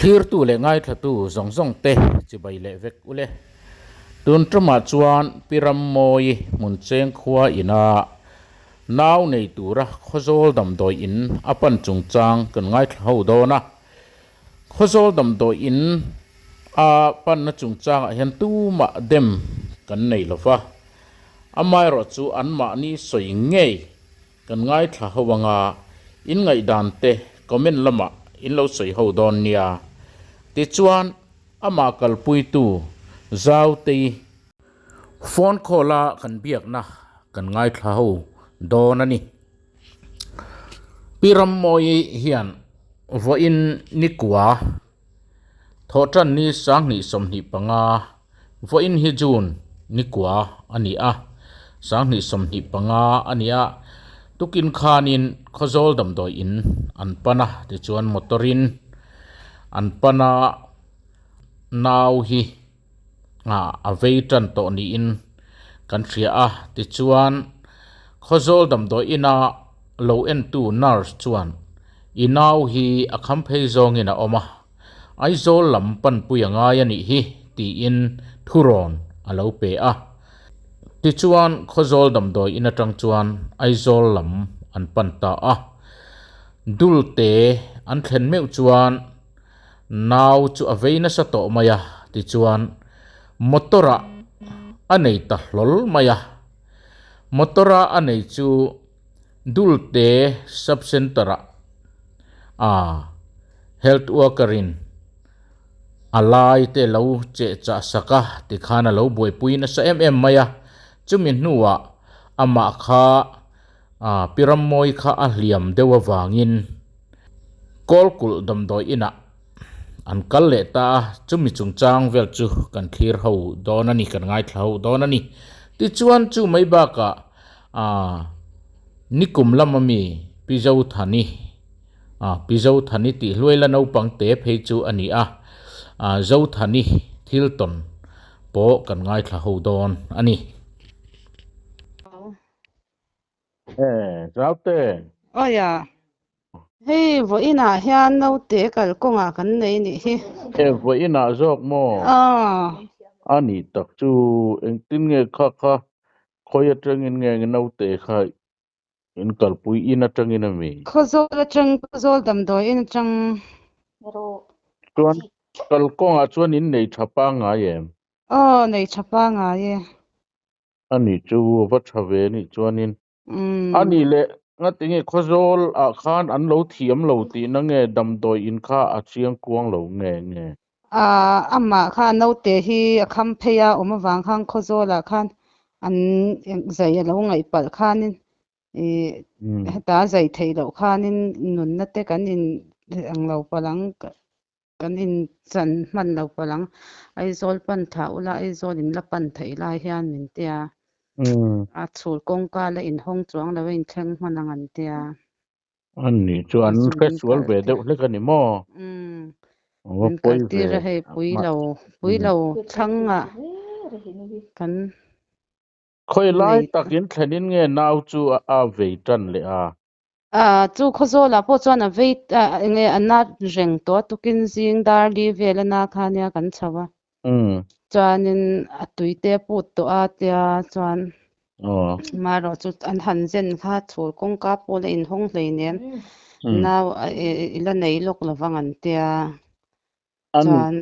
Thlirtu leh ngaithlatu zawng zawng te chibai leh vek ule. Tun tumah chuan Pi Rammawi hmun cheng khua ina nau nei tura Khawzawl damdawi in a pan chungchang kan ngaithla ho dawn a. Khawzawl damdawi in a panna chungchangah hian tumah dem kan nei lo va, amaherawh chu anmahni sawi ngei Kan ngaithla ho anga in ngaihdan te comment lamah in lo sawi ho dawn nia. Tichuan amah kalpuitu Zautei phone call a kan biakna kan ngaithla ho dawn a ni. Pi Rammawi hian vawiin nikua Thawhṭan ni 2025, vawiin hi June ni kua a ni a, 2025 a ni a, tukin khanin Khawzawl damdawi in an pan a, tichuan motor in an pan a, nau hi a vei tan tawh niin kan hria a, tichuan Khawzawl damdawi ina lo entu nurse chuan i nau hi a kham phei zawngin a awm a, Aizawl lam panpui a ngai a nih hi tiin thurawn a lo pe a, tichuan Khawzawl damdawi in atang chuan Aizawl lam an pan ta a, Dulte an thlen meuh chuan Nau chu a vei nasa tawh mai a, tichuan motor ah a nei ta hlawl mai a. Motor a a nei chu Dulte Sub Centre ah a health worker in a lai te lo cheh chah sak a, tikhan a lo buaipui nasa em em mai a. Chumi hnuah amah kha Pi Rammawi kha a hliam deuh avangin Kawlkulh damdawi inah an kal leh ta a, chumi chungchang vel chu kan thlir ho dawn a ni, kan ngaithla ho dawn a ni. Tichuan chu mai bakah nikum lama mi Pi Zothani, Pi Zothani tih hluai la naupang te phei chu a ni a, Zothani thil tawn pawh kan ngaithla ho dawn a ni. Eh, Zaute. Aia, hei vawiinah hian naute kalkawngah kan nei nih hi. Eh, vawiinah zawk maw? Ah. A nih tak chu, engtin nge kha kha khawi atangin nge naute kha in kalpui in atangin a mi? Khawzawl atang, Khawzawl damdawi in atang. Chuan kalkawngah chuan in nei tha pangngai em? Aw, nei tha pangngai e. A nih chu a va tha ve anih chuanin a nih leh ngatinge Khawzawl ah khan an lo thiam lo tihna nge damdawi in kha a chiang kuang lo nge nge? Aaa amah kha naute hi a kham phei a awm avang khan Khawzawl ah khan an zai a lo ngaih palh khanin ih heta zai theih loh khanin nunna te kan in ang lo palh ang. Kan inchan hman lo palh ang. Aizawl pan thah ula, Aizawl in la pan theih lai hian min tia. A chhul kawngka la inhawng chuang lo a inthleng hman ang an tia. A nih chu an hresual ve deuh hlek a ni maw? Va Min pawi kaltir ve. a hei pui lo, pui lo thlangah kan Khawi lai nei. takin thlenin nge nau chu a vei tan leh a? Chu Khawzawlah pawh chuan a vei eng nge a na reng tawh a tukin zing dar li vel a na kha nia kan chho a. Chuanin a tui te a put tawh a tia chuan marawh chu an han zen kha chhul kawngka pawh la inhawng hleinem nau i la nei lawk lovang an tia chuan.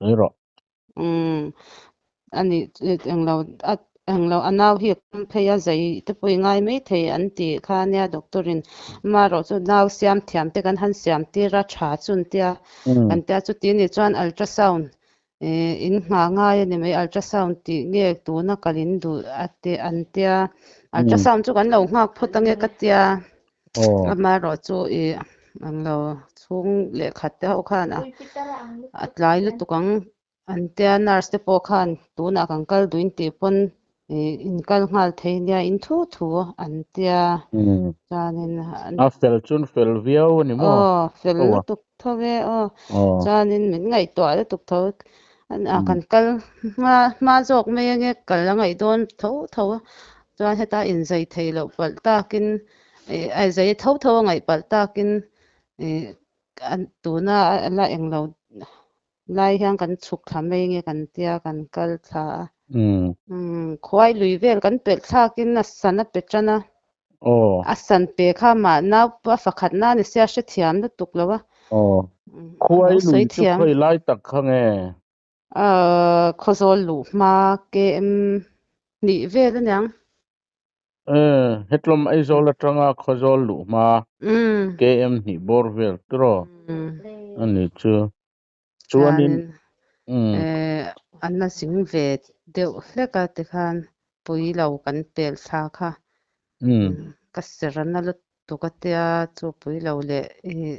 Sawi rawh. Umm ani englo a englo a nau hi a kam phei a zai te pawh i ngai mai thei an tih kha ania doctor in amaherawh chu nau siam thiam te kan han siam tir a tha chu an tia kan tia chuti anih chuan ultrasound ih in nghah ngai a ni mai ultrasound tih nge tuna kal in duh a ti an tia ultrasound chu kan lo nghak phawt ange ka tia. Amaherawh chu ih englo chhung leh khat te ho khan a a tlai lutuk ang an tia nurse te pawh khan tunah kan kal duhin tih pawn ih in kal nghal thei nia in thu thu an tia chuanin a fel chuan fel viau a ni maw? Aw fel lutuk tho e aw chuanin min ngaihtuah lutuk tho a kan kal hma hma zawk mai ange kal a ngaih dawn tho tho a chuan heta inzai theih loh palh takin ih a zai tho tho a ngaih palh takin ih Tuna a la englo lai hian kan chhuk thla mai nge kan tia kan kal thla a. Khuai lui vel kan pelh thlakin a san a pe tan a. A san pe kha mah nau a fakhat na ni sia hrethiam lutuk lo a. Khuai lui chu khawi lai tak kha nge? Khawzawl luh hma KM hnih vel aniang. Hetlawm Aizawl atanga Khawzawl luh hma KM hnih bawr vel tiraw a ni chu. Chuanin A na zing ve deuh hlek a tikhan pui lo kan pel thla kha. Ka ser a na lutuk a tia chu pui lo leh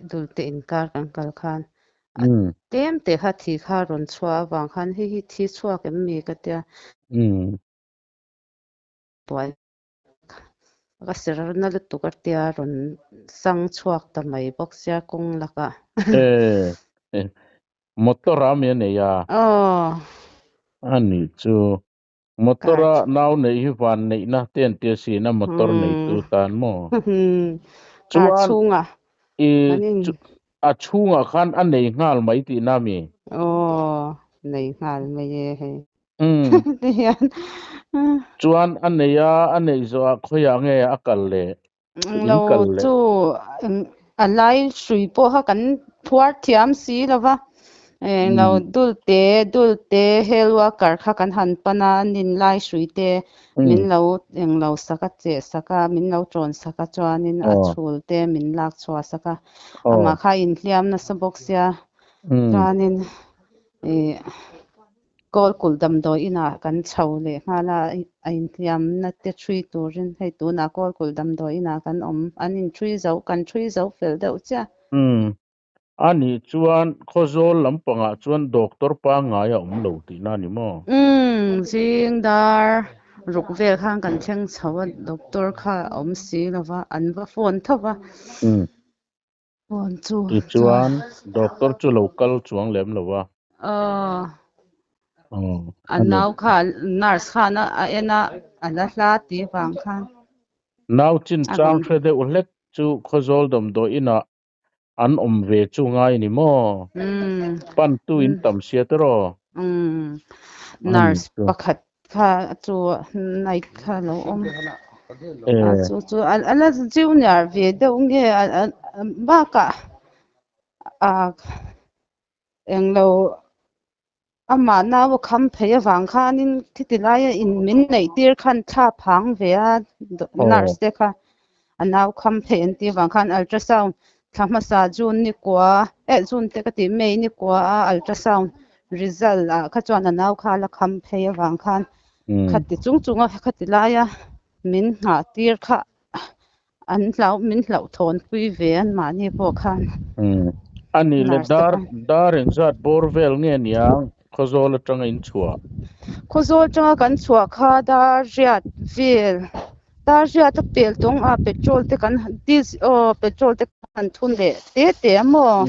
dulte inkar kan kal khan a tlem teh kha thi kha rawn chhuah avang khan hei hi thi chhuak em mi ka tia. Buai ka ser na lutuk a tia rawn sang chhuak ta mai bawk sia kawng lakah. E motor a mi a nei a. Aw. A nih chu. Motor a nau neih hi van neihna te an ti asin a motor neitu tan maw? Car Chuan chhungah i an in. a chhungah khan a nei nghal mai tihna mi? Aw, nei nghal mai e hei. Ti hian. Chuan a nei a, a neih zawhah khawiah nge a kal leh? Englo chu a lai hrui pawh kha kan phuar thiam si lo va, englo dulte dulte health worker kha kan han pan a, an in lai hrui te min lo englo sak a cheh sak a, min lo tawn sak a chuanin a chhul te min lak chhuah sak a, amah kha a inhliam nasa bawk sia chuanin ih. Kawlkulh damdawi inah kan chho leh nghal a, a inhliamna te ṭhui turin hei tunah Kawlkulh damdawi inah kan awm, an inṭhui zo, kan ṭhui zo fel deuh chiah. Umm, a nih chuan Khawzawl lampangah chuan doctor pangngai a awm lo tihna a ni maw? Umm, zing dar ruk vel khan kan thleng chho a, doctor kha a awm si lo va, an va phone tho va. Umm. Phone chu Tichuan doctor chu lo kal chuang lem lo a. Aw. A nau kha nurse khan a en a, a la hla tih vang khan. Nau chinchang hre deuh hlek chu Khawzawl damdawi inah an awm ve chu ngai ni maw? Pantu in tam sia tiraw? Nurse pakhat Kha chu night kha lo awm a chu chu a la junior ve deuh nge bakah a englo amah nau a kham phei avang khanin khiti laia in min neih tir khan thla phang ve a nurse te kha a nau kham phei an tih avang khan ultrasound thla hmasa June ni kua eh June te ka tih May ni kua a ultrasound result ah kha chuan a nau kha a la kham phei avang khan khati chung chunga khati laia min nghah tir kha an hlau min hlauh thawn pui ve an mahni pawh khan A nih leh dar dar engzat bawr vel nge niang Khawzawl atanga in chhuah? Khawzawl atanga kan chhuah kha dar riat vel dar riat a pel tawng a petrol te kan diesel aw petrol te kan thun leh te te a maw?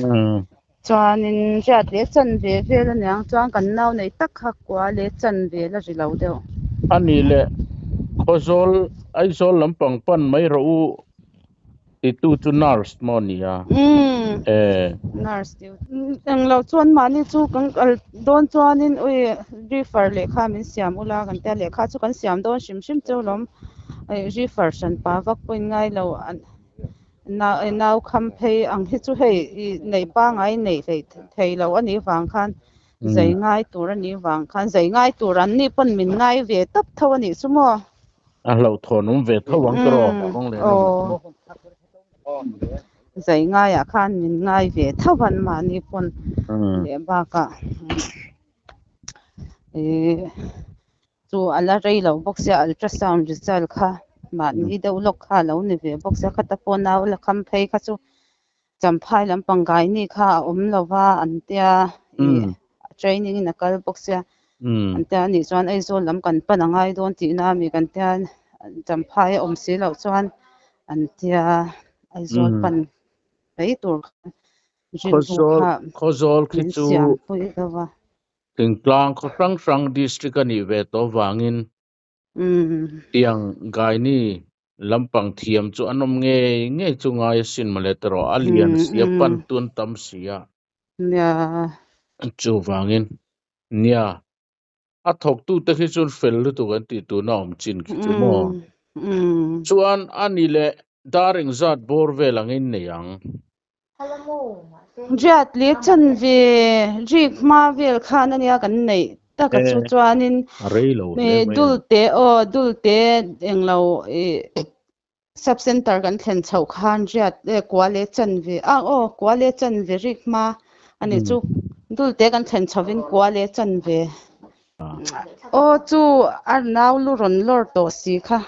Chuanin riat leh chan ve vel aniang chuan kan nau nei tak kha kua leh chan vel a ri lo deuh. A nih leh Khawzawl Aizawl lampang pan mai rawh u Titu chu nurse maw nia? Umm nurse deuh. Englo chuan mahni chu kan kal dawn chuanin ui refer lehkha min siam ula kan tia lehkha chu kan siam dawn hrim hrim cheu lawm refer hran pa vak pawhin ngai lo nau kham phei ang hi chu hei neih pangai neih hleih thei lo a nih vang khan zai ngai tur a nih vang khan zai ngai tur an nih pawn min ngai ve tawp tho a nih chu maw. A hlauhthawn awm ve tho ang tawh Aw zai ngaiah khan min ngai ve tho an mahni pawn leh bakah ih chu a la rei lo bawk sia ultrasound result kha mahni deuh lawk kha a lo ni ve bawk sia khata pawh nau la kham phei kha chu Champhai lampang gaini kha a awm lo va an tia ih training in a kal bawk sia an tia anih chuan Aizawl lam kan pan a ngai dawn tihna ami kan tia Champhai a awm si loh chuan an tia Aizawl pan mai tur khan rilru kha Khawzawl khi min chu siam pui deuh a. Thingtlang khaw hrang hrang district a nih ve tawh vangin tiang gaini Lampang thiam chu an awm ngei ngei chu ngai asin mawle tawh a lian Um sia um pan tun tam sia. Nia. Chuvangin nia a thawktute khi chuan fel lutuk an tih tuna awm chin khi chu maw. Um um. Chuan a ni leh dar engzat bawr vel angin nei ang. Riat leh chanve rik hma vel khan ania kan neih taka E chu chuanin a rei lo hle mai a. Dulte aw Dulte englo ih Sub Centre kan thlen chhoh khan riat kua leh chanve a aw kua leh chanve rik hma anih chu Dulte kan thlen chhovin kua leh chanve aw chu a nau lu rawn lawr tawh si kha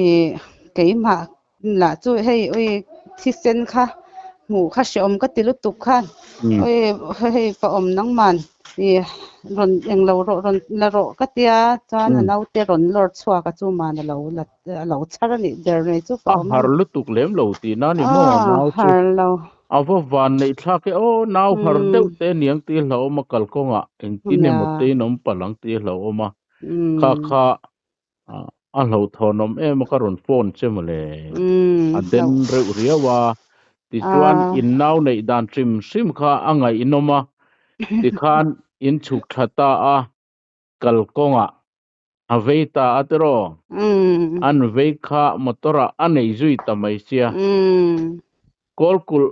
ih keimah lah chu hei ui thisen kha hmuh kha hreawm ka ti lutuk khan ui hei pa awm nangman ih rawn englo rawh rawn la rawh ka tia chuan a naute rawn lawr chhuak a chu man a lo la a lo chhar a nih ber mai chu pa A awm har an. lutuk lem lo tihna ni maw Ah nau chu har lo. a va van neih thlak e aw nau har deuh Um te aniang tih hlauhawm a kalkawngah engtin nia. emaw te in awm palh ang tih hlauhawm a kha Um. kha a hlauhthawnawm em a ka rawn phone che mawle Um a den hlauh. reuh riau a tichuan Ah. in nau neih dan hrim hrim kha a ngaihnawm a tikhan in chhuk tha ta a kalkawngah a vei ta a tiraw? An vei kha motor ah a nei zui ta mai sia. Kawlkulh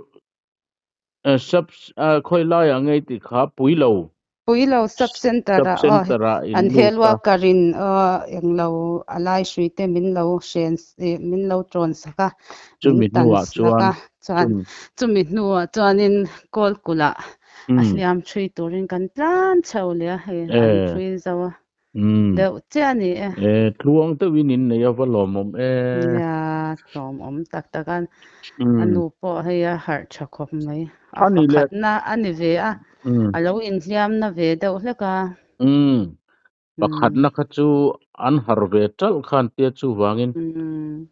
sub khawi lai ah ngei tih kha pui lo. Pui lo sub center Sub ah aw center ah in an lut hel a. worker in aw englo a lai hrui te min lo hren min lo tawn sak a min Chumi tan hnuah sak chuan a chuan chumi. Chumi hnuah chuanin Kawlkulh ah a hliam ṭhui turin kan tlan chho leh a hei an ṭhui zo a deuh chiah a ni e. E tluang deuhin in nei a va lawmawm e. Nia tlawmawm tak tak a a nu pawh hei a harh tha khawp mai a pakhatna a ni ve a a lo inhliamna ve deuh hlek a. Pakhatna kha chu an harh ve ṭalh khan tia chuvangin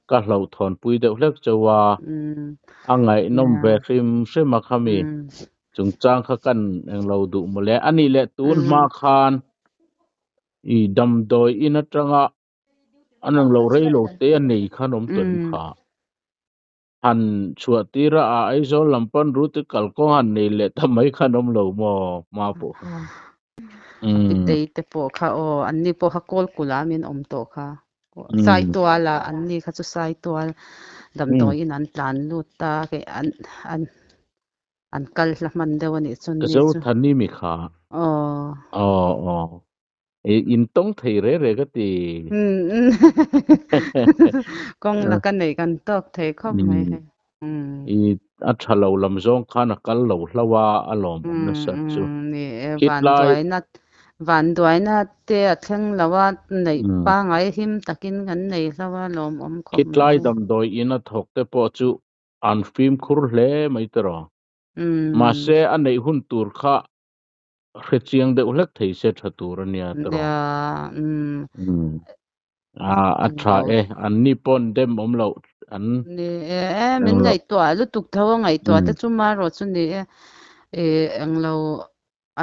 ka hlauhthawnpui deuh hlek chauh a, a ngaihnawm ve hrim hrim a khami chungchang kha kan englo duh mawle. A nih leh tun hma khan i damdawi in atanga an englo reilo te a nei khan awm tawh em kha? Han chhuah tir a, a Aizawl lam pawn Ruth i kalkawng han nei leh ta mai khan awm lo maw hma pawh khan. A pitei te pawh kha aw, anni pawh kha Kawlkulh ah min awm tawh kha. Saitual ah anni kha chu Saitual damdawiin an tlan lut ta kei an an an kal hla hman deuh a nih chu anni chu. Zothani mi kha. Aw. Aw aw. I intawng thei re re ka ti. Kawng laka neih kan tawk thei khawp mai hei. I a tha lo lam zawng khan a kal lo hlauh a, a lawmawm nasat chu. Ni e, Khitlai. vanduaina vanduaina te a thleng lo a, neih pangai him takin kan nei hlauh a, lawmawm khawp mai Khitlai hei. damdawi in a thawk te pawh chu an fimkhur hle mai tiraw. Mahse a neih hun tur kha hre chiang deuh hlek thei se tha tur a nia tiraw. Nia, umm. A a tha e, an ni pawn dem awm loh an. Ni e, min ngaihtuah lutuk tho a ngaihtuah te chu marawh chu ni e, englo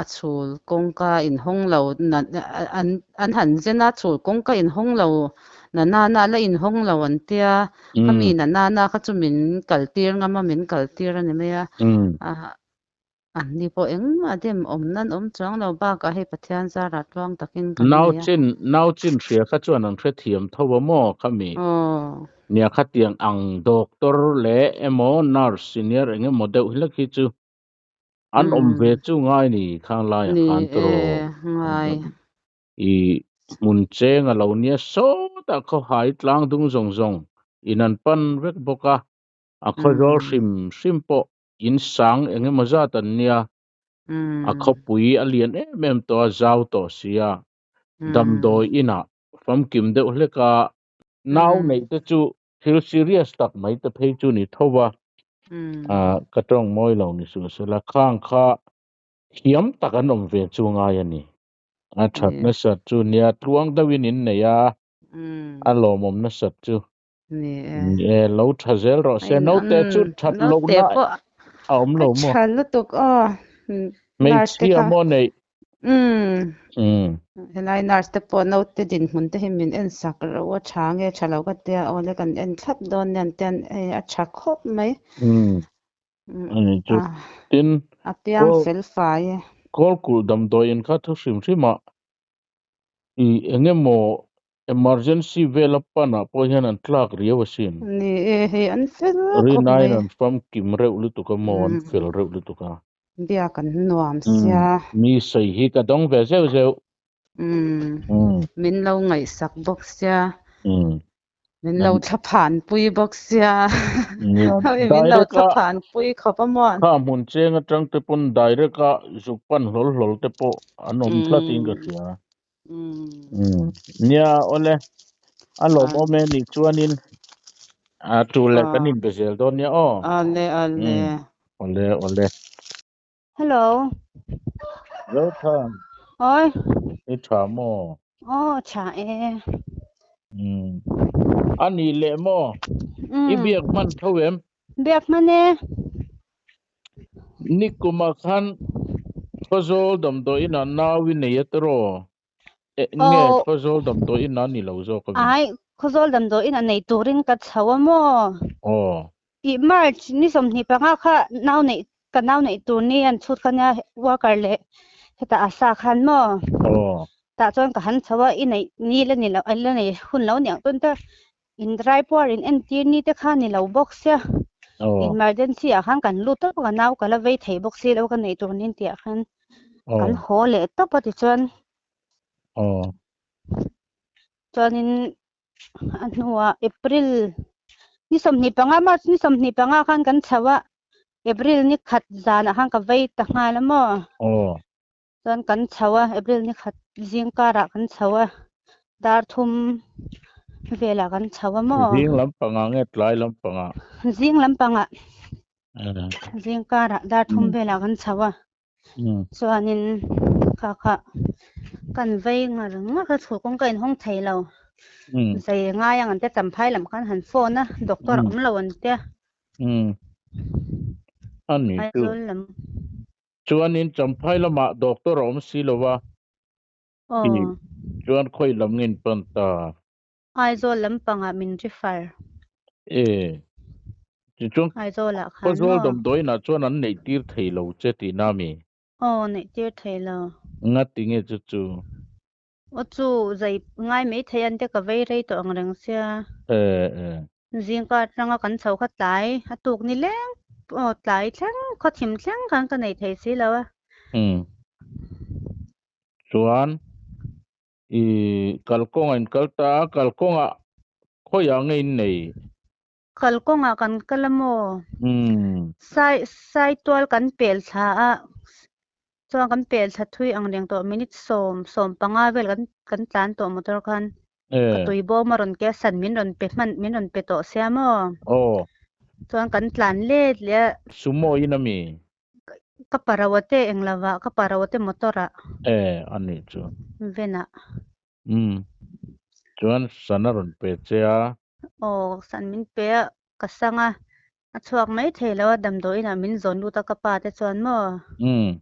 a chhul kawngka inhawng lo an an han zen a chhul kawngka inhawng lo na nana la inhawng lo an tia, khami na nana kha chu min kaltir ngam a min kaltir a ni mai a. Anni pawh engmah dem awm nan awm chuang lo bakah hei Pathian zarah tluang takin kan Nau nei a. chin, nau chin hria kha chuan an hrethiam tho a maw khami? Aw. Nia khatiang ang doctor leh emaw nurse senior eng emaw deuh hlek hi chu an awm ve chu ngai ni khang laiah Ni khan e, tiraw? ngai. I hmun cheng a lo nia sawtah khawhai tlang dung zawng zawng in an pan vek bawk a. A khawzawl hrim hrim pawh in sang eng emaw zat an nia, a khawpui a lian em em tawh a, zau tawh si a, damdawi inah famkim deuh hlek a, nau neih te chu thil serious tak mai te phei chu ni tho va, ka tawng mawi lo ni suh sela, khang kha thiam tak an awm ve chu ngai a ni. A that nasat chu nia, tluang deuhin in nei a, a lawmawm nasat chu. Ni e. Ni e, lo tha zel rawh se. Naute chu that lohna Naute pawh a awm lo maw? A tha lutuk aw. Hmeichhia maw neih? Umm. Umm. Helai nurse te pawh naute dinhmun te hi min en sak reuh a tha nge tha lo ka tia awle kan en thlap dawn nia an tia hei a tha khawp mai. Umm. Ani chu A tin a piang kawl fel fai e. Kawlkulh damdawiin kha thu hrim hrim ah i eng emaw emergency vel a pan ah pawh hian an tlak riau asin. Ni e hei an fel khawp Rinaiin mai. an famkim reuh lutuk a maw an Umm. fel reuh lutuk a. Biak an nuam Umm sia. mi sawi hi ka dawng ve zeuh zeuh. Umm Umm. min lo ngaihsak bawk sia. Umm. Min lo thlaphan pui bawk sia. Nia Hei min lo direct a thlaphan pui khawp a maw. Kha hmun cheng atang te pawn direct a zuk pan hlawl hlawl te pawh an awm tlat in ka Umm. hria. Umm. Umm nia awle a lawmawm e nih chuanin a tul leh kan inbe zel dawn nia aw. Awle awle. Umm awle awle. Hello. Zothan. Oi. I tha maw? Aw tha e. Umm. A nih leh maw? I biak hman tho em? Biak hman e. Nikumah khan Khawzawl damdawi inah nau i nei a tiraw? Eh nge Khawzawl damdawi inah ni lo zawk a mi? Ai, Khawzawl damdawi inah nei turin ka chho a maw? Aw. Ih March ni 25 kha nau neih ka nau neih tur ni an chhut kha nia worker leh hetah a sa khan maw? Aw. Tah chuan ka han chho a, i neih ni la ni lo, la nei hun lo niang chuan te in dry puar in entir ni te kha ni lo bawk sia. Aw. Emergency ah khan kan lut tawp a, ka nau ka la vei thei bawk si lo ka neih tur ni tih ah khan Aw. kan haw leh tawp a tichuan. Aw. Chuanin a hnuah April ni 25 March ni 25 khan kan chho a, April ni khat zanah khan ka vei ta nghal a maw? Aw. Chuan kan chho a, April ni khat zing karah kan chho a, dar thum velah kan chho a maw? Zing lampangah nge tlai lampangah? Zing lampangah. Zing karah dar thum velah kan chho a. Chuanin kha kha kan vei ngar ngar kha chhul kawng ka inhawng thei lo. Zai ngai ang an tia champhai lam khan han phone a, doctor a awm lo an tia. A ni chu. Aizawl lam. Chuanin champhai lamah doctor a awm si lo a. Aw. Chuan khawi lam nge in pan ta? Aizawl lampangah min refer. E. Tichuan Aizawlah khan Khawzawl maw? damdawiinah chuan an neih tir thei lo che tihna mi? Aw, neih tir thei lo. Ngati nge chu chu? Aw chu, zai ngai mai thei an te ka vei rei tawh ang reng sia. E e. Zingka atanga kan chho kha tlai a tuk ni leng aw tlai thleng khaw thim thleng khan ka nei thei si lo a. Umm. Chuan i kalkawngah in kal ta a, kalkawngah khawiah nge in nei? Kalkawngah kan kal a maw? Sai Saitual kan pel thla a, chuan kan pel thla thui ang reng tawh minute sawm 15 vel kan kan tlan tawh motor khan ka tui bawm a rawn ke a san min rawn pe hman min rawn pe tawh sia maw? Chuan kan tlan let leh a. Sumo in a mi? Ka paro a te eng lova ka paro a te motor ah. E a nih chu. Ven ah. Umm. Chuan san a rawn pe che a. Aw san min pe a ka sang a a chhuak mai thei lo a damdawiin ah min zawn lut a ka pa te chuan maw. Umm.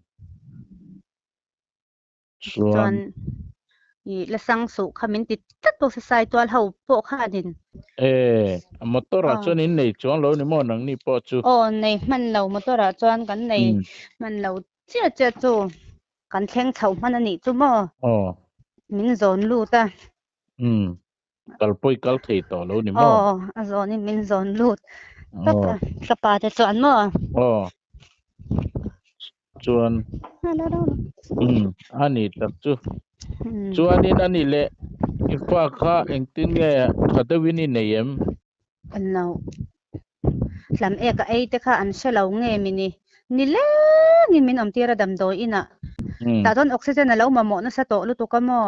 Chuan. Chuan i la sang suh kha min ti tlat bawk si Saitual ho pawh khanin. E a motor ah chuan in nei chuang lo ni maw nangni pawh chu. Aw nei hman lo motor ah chuan kan nei hman lo chiah chiah chu kan thleng chhoh hman a nih chu maw. Aw. Min zawn lut a. Umm. Kal pawh i kal thei tawh lo ni maw? Aw, a zawnin min zawn lut tawp a, ka pa te chuan maw? Aw, chuan umm a ni tak chu. Chuanin a nih leh i fa kha engtin nge tha deuhin i nei em? No. Hlam ek a ei te kha an hre lo nge mini? Ni lengin min awm tir a damdawi inah. Tah chuan oxygen a lo mamawh nasa tawh lutuk a maw?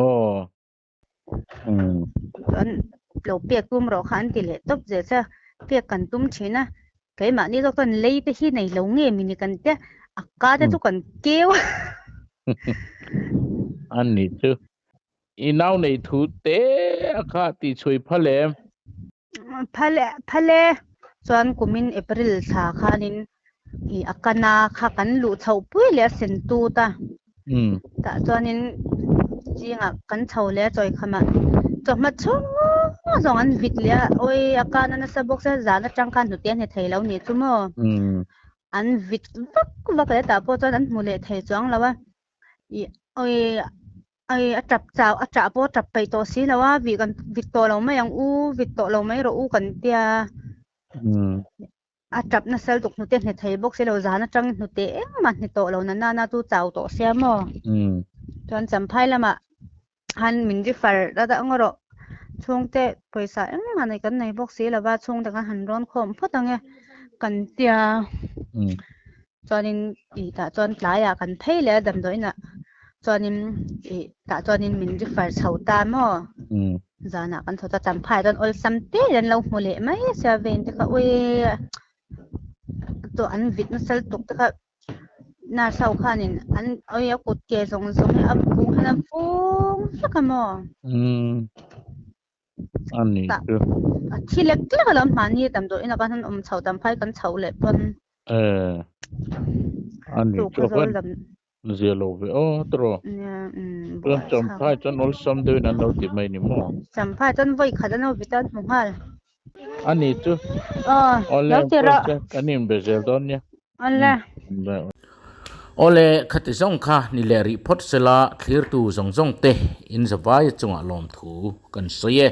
Aw. Chuan lo pek tum rawh kha an ti leh tawp zel che a, pek kan tum thin a, keimahni zawk chuan lei te hi nei lo nge mini kan tia, a ka te chu kan keu a. A nih chu. I nau neih thu te a kha tih chhui phal em? Phal e, phal e. Chuan kumin April thla khanin i a kana kha kan luh chhoh pui leh a sen tut a. Tah chuanin zingah kan chho leh a chawi khamah chawhma chhung zawng an vit leh a, awi a kana nasa bawk sia zan atang khan hnute a hne thei lo nih chu maw. An vit vak vak leh tah pawh chuan an hmu leh thei chuang lo a, ih awi awi a tap chau a tah pawh a tap peih tawh si lo a, vih kan vit tawh lo mai ang u, vit tawh lo mai rawh u kan tia. A tap nasa lutuk hnute hne thei bawk si lo, zan atangin hnute engmah hne tawh lo na nana chu chau tawh sia maw? Chuan Champhai lamah han min refer ta dah ang erawh chhungte pawisa engmah nei kan nei bawk si lova chhungte kan han rawn khawm phawt ang e kan tia. Chuanin ih tah chuan tlaiah kan phei leh a damdawiinah chuanin ih tah chuanin min refer chho ta maw? Zanah kan chho ta Champhai chuan awlsam te an lo hmu leh mai a sia vein te kha ui tawh an vit nasa lutuk te kha nurse ho khanin an ui a kut ke zawng zawng hi a vung hian a vung vek a maw a thi lek lek alawm mahni damdawiin ah khan an awm chho Champhai kan chho leh pawn chu kha zawl dam Zia lo ve aw tawh. Nia umm Chuan buai thlak. Champhai chuan awlsam deuhin an lo ti mai ni maw? Champhai chuan vawi khat an lo vit a an hmu nghal. A ni chu. Aw Awle lo ti rawh. Kan inbe zel dawn nia. Awle. Awle khati zawng kha ni leh rih phawt sela thlirtu zawng zawng te in zavai chungah lawmthu kan sawi e.